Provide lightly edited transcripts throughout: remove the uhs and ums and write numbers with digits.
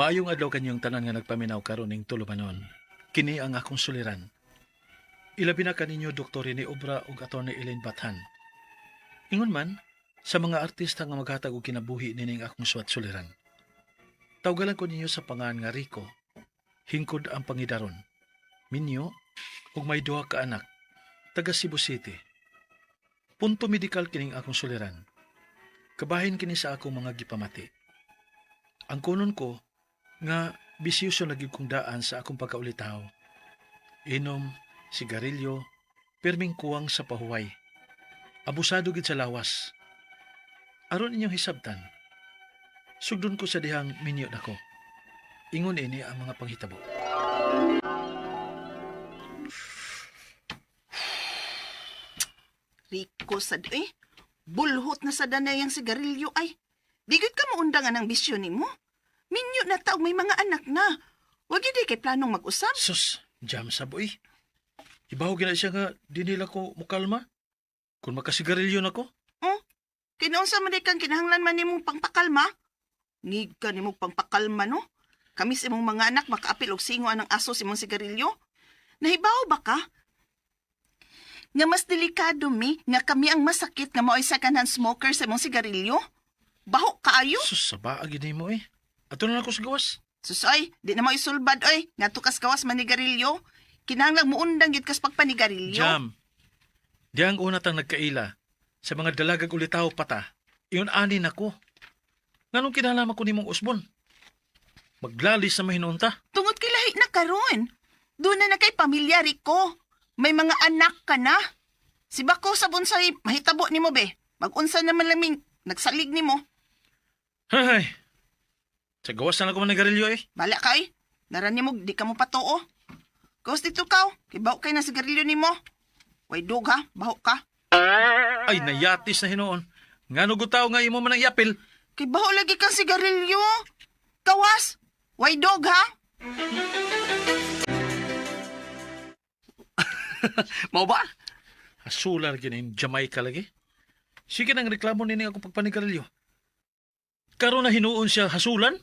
Maayong adlaw kanyong tanan nga nagpaminaw karon ning tulumanon. Kini ang akong suliran. Ilabi na kaninyo Dr. Rene Obra ug Atty. Elaine Bathan. Ingon man, sa mga artista nga maghatag og kinabuhi nining akong suwat suliran. Tawgalan ko ninyo sa pangan nga Rico. Hingkod ang pangidaron. Minyo ug may duha ka anak. Taga Cebu City. Punto medikal kining akong suliran. Kabahin kini sa akong mga gipamati. Ang kunon ko nga bisyoso na gyud kong daan sa akong pagkaulitaw. Inom, sigarilyo, pirming kuwang sa pahuway. Abusado gid sa lawas. Aron inyong hisabtan, sugdon ko sa dihang minyo nako. Ingon ini ang mga panghitabo. Rico sad eh. Bulhot na sa danay ang sigarilyo ay. Di gyud ka maundang ang bisyo nimo. Minyo na taog may mga anak na. Wag gyud kay planong mag-usab. Sus, jam sa boy. Ibaw gina siya nga di nila ko mukalma. Kung makasigarilyo nako, Kinaunsa man di kang kinahanglan man nimong pangpakalma? Ngig ka nimong pangpakalma no? Kami sa imong mga anak makaapil og singo anang aso sa imong sigarilyo. Nahibaw ba ka? Nga mas delikado mi nga kami ang masakit nga mao'y second-hand smoker sa imong sigarilyo? Baho kaayo? Sus, sa baag gid mo eh. Ato na lang ko sa gawas. Susoy, di na mo isulbad oy. Nga tukas gawas manigarilyo. Kinahanglan muundang gyud kas pagpanigarilyo. Jam. Di ang una tang nagkaila sa mga dalagag ulitaw pata. Iyon ani nako. Nganong kinahanglan ko nimong usbon? Maglalis na mahinuon ta. Tungod kay lahi na karon. Doon na na kay pamilya Rico. May mga anak ka na. Si Bako sa bonsai, mahitabo nimo be. Magunsa naman laming nagsalig nimo. Hay. Sa gawas na lang ko manigarilyo eh. Bala kay. Naran nimo di ka mo patoo. Kaos dito kaw, kibaw kay na sigarilyo nimo. Way dog ha, baho ka. Ay, nayatis na hinuon. Ngano gutaw nga imo man ang iapil. Kay baho lagi kang sigarilyo. Kawas. Way dog ha. Mao ba? Asular gyud yung Jamaica lagi. Sige nang reklamo nini ako pagpanigarilyo. Karon na hinuon siya hasulan.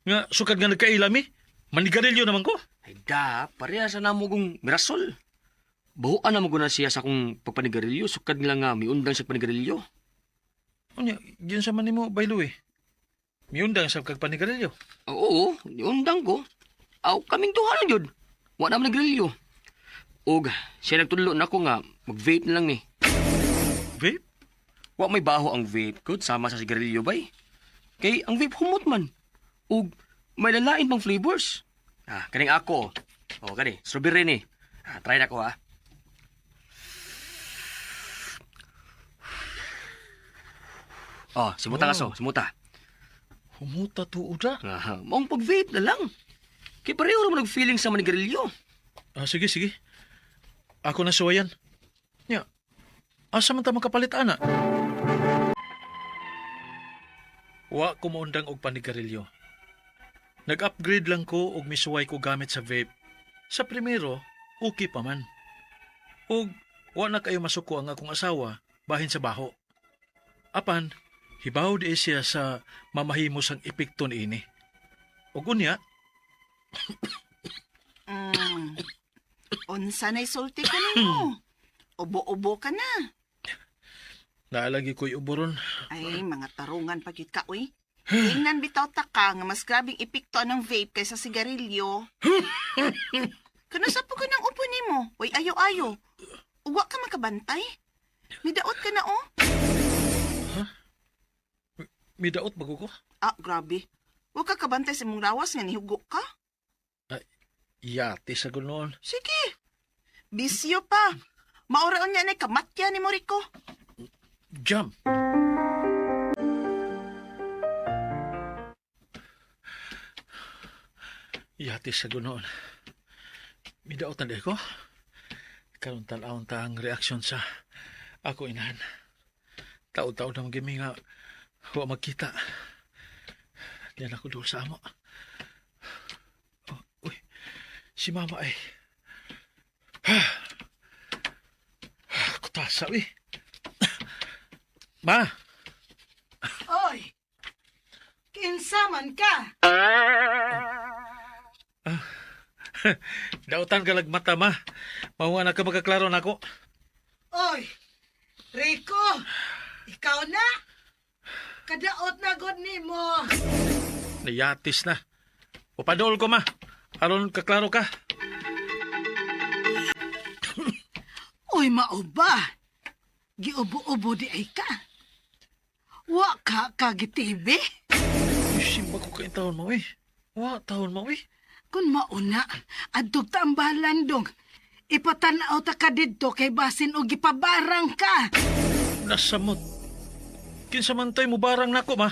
Nga sukad nga nagkailami. Manigarilyo naman ko. Ay da, pareha sa namo kong mirasol. Buhuan na mo na siya sa akong pagpanigarilyo, sukad nila nga miundang sa panigarilyo. Unya, yun sa man nimo baylo eh. Miundang sa kag panigarilyo. Oo, niundang ko. Aw, kaming duha lang yun. Wa na man nagrilyo. Og, siya nagtudlo na ako nga, mag-vape na lang ni. Vape? Wa may baho ang vape ko, sama sa sigarilyo bay. Kay ang vape humot man. Og, may lalain pang flavors. Ah, kaning ako. Oh, kani, strawberry ni. Ah, try na ko ha. Oh, simuta ka so, simuta. Humuta tuoda. Ah, maong pag-vape na lang. Kay pareho ra man nag-feeling sa manigarilyo. Ah, sige, sige. Ako na suwayan. Nya, asa man ta makapalit ana? Wa ko maundang og panigarilyo. Nag-upgrade lang ko og misuway ko gamit sa vape. Sa primero, okay pa man. Og wa na kayo masuko ang akong asawa bahin sa baho. Apan, hibaw di siya sa mamahimos ang epekto niini. Og unya, Unsa na'y sulti ko nimo? Ubo-ubo ka na. Naalagi ko'y uboron. Ay, mga tarungan pa gyud ka, uy. Tingnan bitaw ta ka nga mas grabing epekto anang vape kaysa sigarilyo. Kano sa po ka ng upo nimo? Uy, ayo-ayo. Uwa ka makabantay. Midaot ka na, oh. Midaot bago ko. Ah, grabe. Wa ka kabantay sa imong lawas nga nihugo ka. Yati sa noon. Sige. Bisyo pa. Mauraon niya na kamatya ni Rico. Jump! Yati sa gunoon. Midaot na di ko. Karon tan-awon ta ang reaksyon sa ako inahan. Taon-taon na magimi nga wa magkita. Diyan ako doon sa amo. Oh, uy, si mama ay. Kutasa, uy. Ma! Oy! Kinsa man ka? Dautan ka lagmata, ma. Mao na ka makaklaro nako. Oy, Rico, ikaw na. Kadaot na god nimo. Nayatis na. Upadol ko, ma. Aron kaklaro ka. Uy, mao ba? Giubo-ubo di ay ka. Wa ka kagitibi. Simba ko kay taon mo, eh. Wa taon mo, eh. Kung mauna, adtog ta ang balandong. Ipatanaw ta ka didto kay basin og gipabarang ka. Nasamot. Kinsa man tay mo barang nako, ma.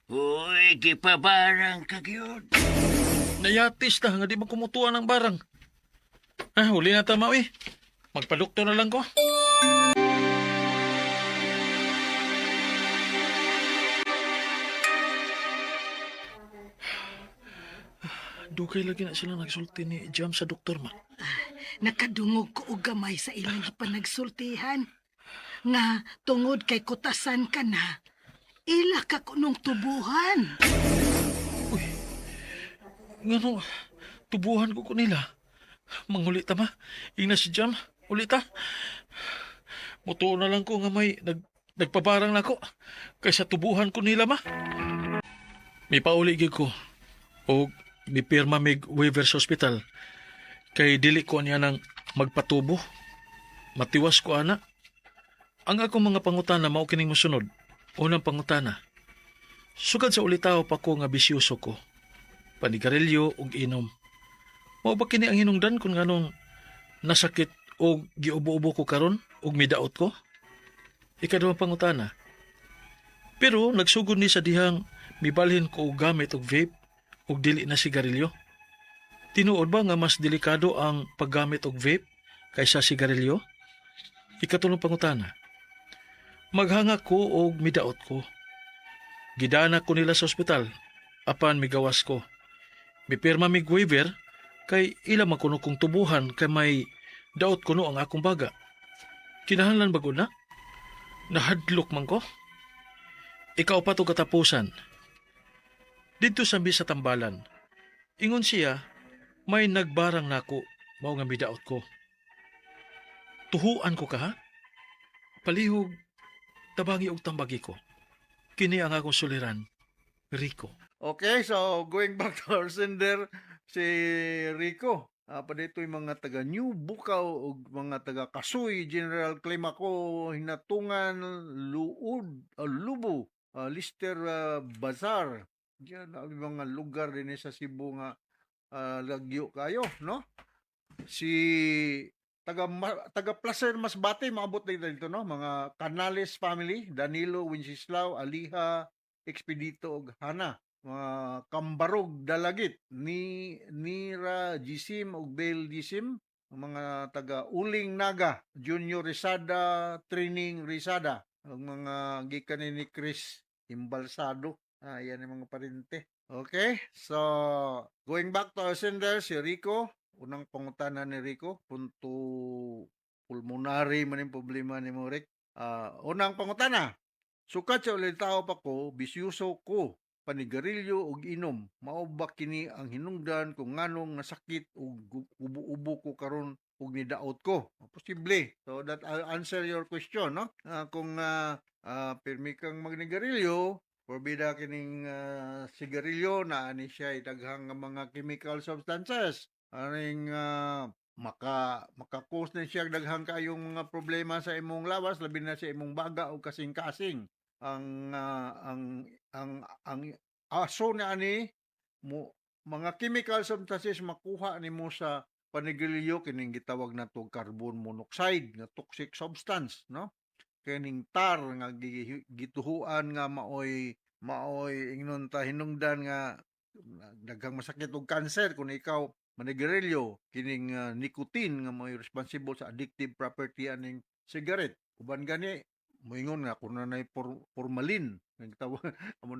Uy, gipabarang ka gyud. Nayatis na nga di man kumutuan ang barang. Ah, huli na tama, eh. Magpadoktor na lang ko. Dugay lagi na sila nagsulti ni Jam sa doktor, ma. Nakadungog ko og gamay sa ilang gipanagsultihan. Nga tungod kay kutasan ka na, ila ka kunong tubuhan. Ngano, tubuhan ko ko nila. Manguli ta, ma. Ingna si Jam, uli ta. Mutuo na lang ko nga may nagpabarang nako kaysa tubuhan ko nila, ma. May pauli gyud ko o mipirma mig waiver sa ospital kay dili ko niya nang magpatubo. Matiwas ko ana. Ang akong mga pangutana mao kining mosunod. Unang pangutana. Sugad sa ulitaw pa ko nga bisyoso ko, panigarilyo ug inom. Mao ba kini ang hinungdan kung nganong nasakit og giubo-ubo ko karon ug midaot ko? Ikaduhang pangutana. Pero nagsugod ni sa dihang mibalhin ko og gamit og vape ug dili na sigarilyo. Tinuod ba nga mas delikado ang paggamit og vape kaysa sigarilyo? Ikatulong pangutana. Maghanga ko og midaot ko. Gidana ko nila sa ospital apan migawas ko. Mipirma mig waiver kay ila man kuno kong tubuhan kay may daot kuno ang akong baga. Kinahanglan ba gud na? Nahadlok man ko. Ikaw pa to katapusan. Didto sa mi sa tambalan. Ingon siya, may nagbarang nako mao nga midaot ko. Tuhuan ko ka ha? Palihog, tabangi og tambagi ko. Kini ang akong suliran, Rico. Okay, so going back to our sender, si Rico. Pa dito yung mga taga New Bukaw ug mga taga Kasuy, General Climaco, Hinatungan, Luud, Lubo, Lister Bazar. Diyan ang mga lugar din sa Cebu nga lagyo kayo, no? Si taga Placer Masbate maabot din dito, no? Mga Canales family, Danilo, Wenceslao, Aliha, Expedito ug Hana, mga Kambarog Dalagit ni Nira Gisim ug Bel Gisim, mga taga Uling Naga, Junior Risada, Training Risada, ang mga gikan ni Chris Imbalsado. Yan ang mga parente. Okay, so going back to our sender, si Rico. Unang pangutana ni Rico, punto pulmonary man yung problema ni mo, Rick. Unang pangutana, sukat sa ulitaw pa ko, bisyuso ko, panigarilyo ug inom. Mao ba kini ang hinungdan kung nganong nasakit ug ubo-ubo ko karon ug nidaot ko? Posible. So that I'll answer your question, no? Kung pirmi kang magnigarilyo, porbida kining sigarilyo na ani siya daghang nga mga chemical substances. Aning maka-cause na siya daghang kayong mga problema sa imong lawas, labi na sa imong baga o kasing-kasing. Ang aso na ani mo mga chemical substances makuha nimo sa panigarilyo, kining gitawag nato carbon monoxide nga toxic substance, no? Kining tar nga gituhuan nga maoy ingnon ta hinungdan nga daghang masakit og cancer kung ikaw manigarilyo, kining nicotine nga maoy responsible sa addictive property aning cigarette. Uban gani moingon nga kun nanay formalin, nagtawag amo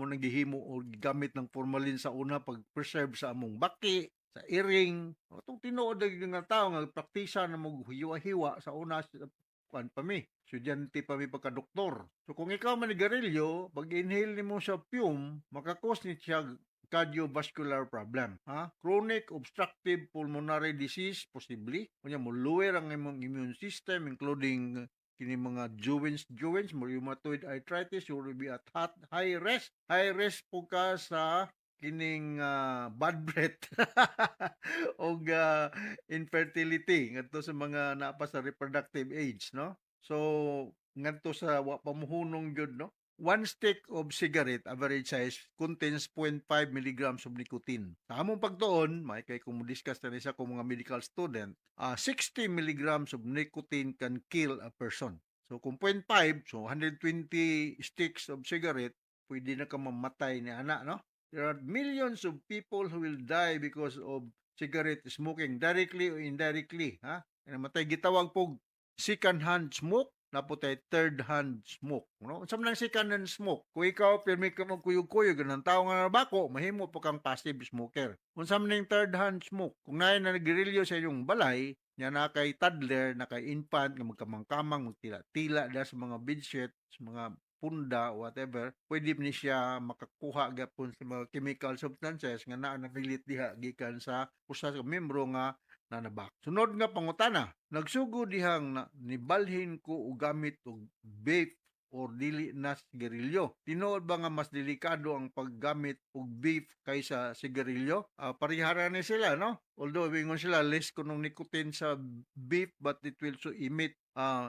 nang gihimo o gigamit ng formalin sa una pag preserve sa among baki, sa iring. Atong tinuod nga tao nga praktisa na mo hiwa-hiwa sa una. kuan pa mi, estudyante pa mi pagka-doktor. So kung ikaw manigarilyo, pag inhale nimo sa fume, maka-cause ni siya cardiovascular problem. Ha? Chronic obstructive pulmonary disease, possibly. Kunya mo lower ang imong immune system, including kini mga joints, mo rheumatoid arthritis, you will be at high risk. High risk po ka sa kining bad breath og infertility ngadto sa mga naa pa sa reproductive age, no? So ngadto sa wa pa muhunong gyud, no? One stick of cigarette, average size, contains 0.5 milligrams of nicotine. Sa among pagtuon, may kay kung mo-discuss na ni sa akong mga medical student, 60 milligrams of nicotine can kill a person. So kung 0.5, so 120 sticks of cigarette, pwede na ka mamatay ni ana, no? There are millions of people who will die because of cigarette smoking, directly or indirectly, ha? Namatay, gitawag pog second hand smoke, naa po tay third hand smoke, no? Unsa man ang second hand smoke? Kung ikaw pirmi ka magkuyog-kuyog ng tao nga nabako, mahimo po kang passive smoker. Unsa man ang third hand smoke? Kung naay naggirilyo sa inyong balay, nya na kay toddler, na kay infant nga magkamang-kamang, magtila-tila da sa mga bedsheet, sa mga punda, whatever, pwede ni siya makakuha gapon sa mga chemical substances nga naa napilit diha gikan sa usa ka membro nga nanabak. Sunod nga pangutana, nagsugod dihang na, nibalhin ko og gamit og vape or dili na sigarilyo. Tinuod ba nga mas delikado ang paggamit og vape kaysa sigarilyo? Parehara ni sila, no? Although ingon sila less kunong nicotine sa vape, but it will so emit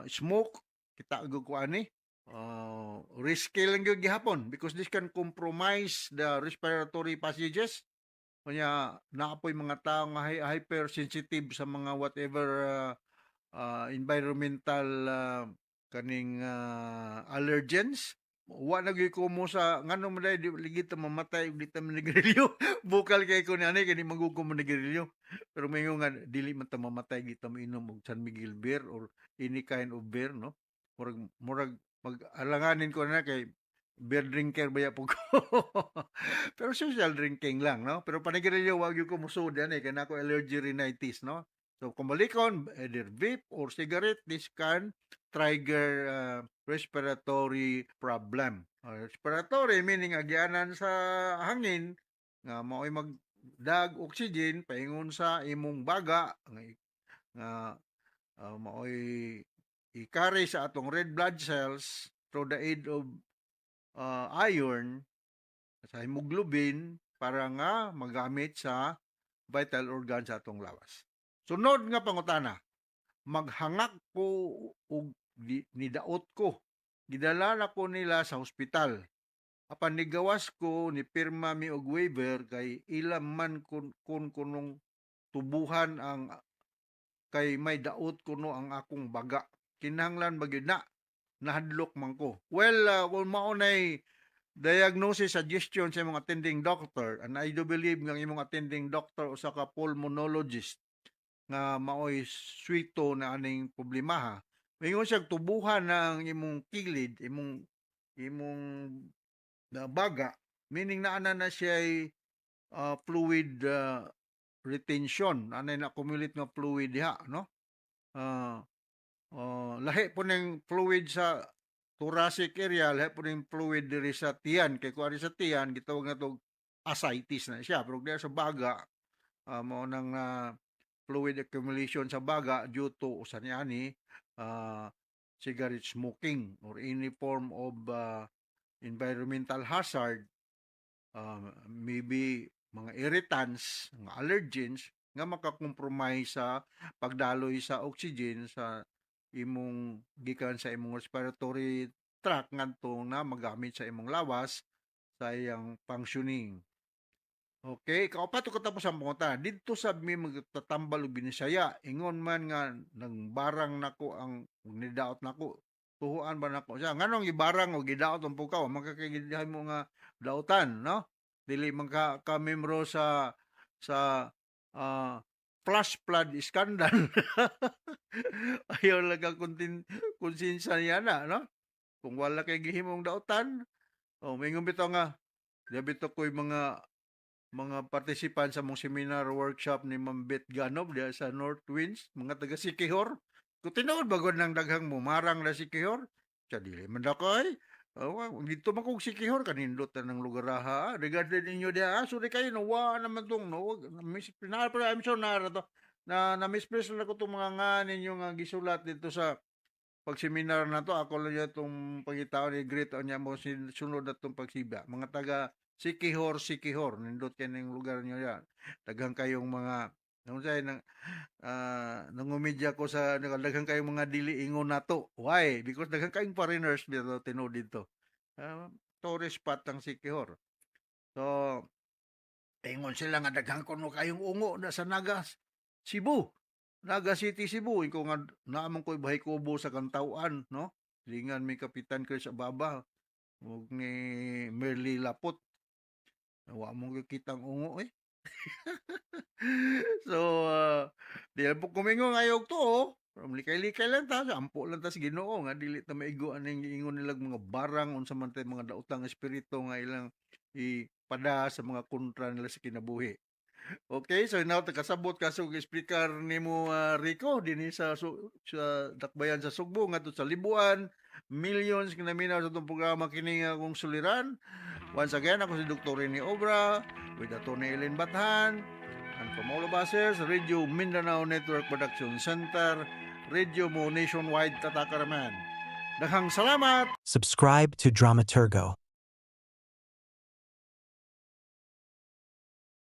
smoke. Kita gyud ko ani. Risky lang gyud gihapon because this can compromise the respiratory passages. Kunya naa poy mga tao nga hypersensitive sa mga whatever environmental kaning allergens. Wa na gyud ko mo sa ngano man dai di ligit ta mamatay ug di ta manigarilyo. Bukal kay ko ni ani kay di man gud ko manigarilyo. Pero moingon nga dili man ta mamatay di ta moinom og San Miguel beer or any kind of beer, no? Murag mag-alanganin ko na kay beer drinker baya po ko. Pero social drinking lang, no? Pero panigarilyo, wag gyud ko musuod ani kay naa ko allergy rhinitis, no? So kung balikon, either vape or cigarette, this can trigger respiratory problem. Respiratory meaning agyanan sa hangin nga mao'y magdag oxygen paingon sa imong baga nga mao'y i-carry sa atong red blood cells through the aid of iron sa hemoglobin para nga magamit sa vital organ sa atong lawas. Sunod nga pangutana, maghangak ko og nidaot ko. Gidala na ko nila sa ospital. Apan nigawas ko, ni pirma mi og waiver kay ila man kun kunong tubuhan ang kay may daot kuno ang akong baga. Kinahanglan ba gyud na? Nahadlok man ko. Well, kung mao nay diagnosis suggestion sa imong attending doctor, and I do believe nga ang imong attending doctor usa ka pulmonologist nga maoy swito na aning problemaha. Moingon siya tubuhan ng imong kilid, imong na baga, meaning naa na na siya fluid retention, anay na accumulate nga fluid diha, no? Lahi po ning fluid sa thoracic area, lahi po ning fluid diri sa tiyan, kay kung ari sa tiyan, gitawag na to ascites na siya, pero diha sa baga, mao nang fluid accumulation sa baga due to usa niani cigarette smoking or any form of environmental hazard, maybe mga irritants, mga allergens nga makakompromise sa pagdaloy sa oxygen sa imong gikan sa imong respiratory tract ngadto na magamit sa imong lawas sa iyang functioning. Okay, kaupat ko tapos ang pangutana. Didto sab mi magtatambal og Binisaya. Ingon man nga nang barang nako ang nidaot nako. Tuhuan ba nako siya? Nganong gibarang o gidaot ang pukaw? Makakagidihan mo nga dautan, no? Dili man ka membro sa flash flood scandal. Ayaw lang ka konsensya niya na, no? Kung wala kay gihimong dautan, oh, maingon bitaw nga, di bitaw ko'y mga participant sa mong seminar workshop ni Ma'am Beth Ganob diha sa North Winds, mga taga Siquijor. Kung tinuod bagod ng daghang mumarang na Sikihor, sa dili man dakay. Oh, dito man kog Sikihor kanindot na ng lugar ha. Regardless ninyo diha, ah, sorry kayo no, wa naman tong no. Miss pinal pero I'm sure na to na na misplace na ko tong mga nga ninyo nga gisulat dito sa pagseminar na to. Ako lang yung itong pagitaon ni Great niya mo sunod na itong pagsiba. Mga taga Sikihor, Sikihor, nindot kayo ng lugar niyo yan. Daghang kayong mga nung say nang nangumidya ko sa daghan kayong mga dili ingon nato. Why? Because daghan kayong foreigners dito tinuod dito. Tourist spot ang Sikihor. So, ingon sila nga daghan kuno kayong ungo na sa Naga, Cebu. Naga City, Cebu. Ikaw nga naamang ko'y bahay kubo sa Kantawan, no? Lingan mi Kapitan Chris Ababa ug ni Merly Lapot. Wa mo kitang ungo eh. So, di lang po kumingo ngayog to, oh. Likay-likay lang ta, ampo lang ta sa Ginoo nga dili ta maigo aning giingon nilang mga barang unsa man tay mga daotang espiritu nga ilang ipada sa mga kontra nila sa kinabuhi. Okay, so now kasabot ka sa speaker nimo Rico dinhi sa Dakbayan sa Sugbo ngadto sa Libuan, millions nga naminaw sa atong programa kini nga akong suliran. Once again, ako si Dr. Rene Obra with Atty. Ellen Bathan and from all of us here sa Radio Mindanao Network Production Center, Radio Mo Nationwide Tatakaraman. Daghang salamat! Subscribe to Dramaturgo.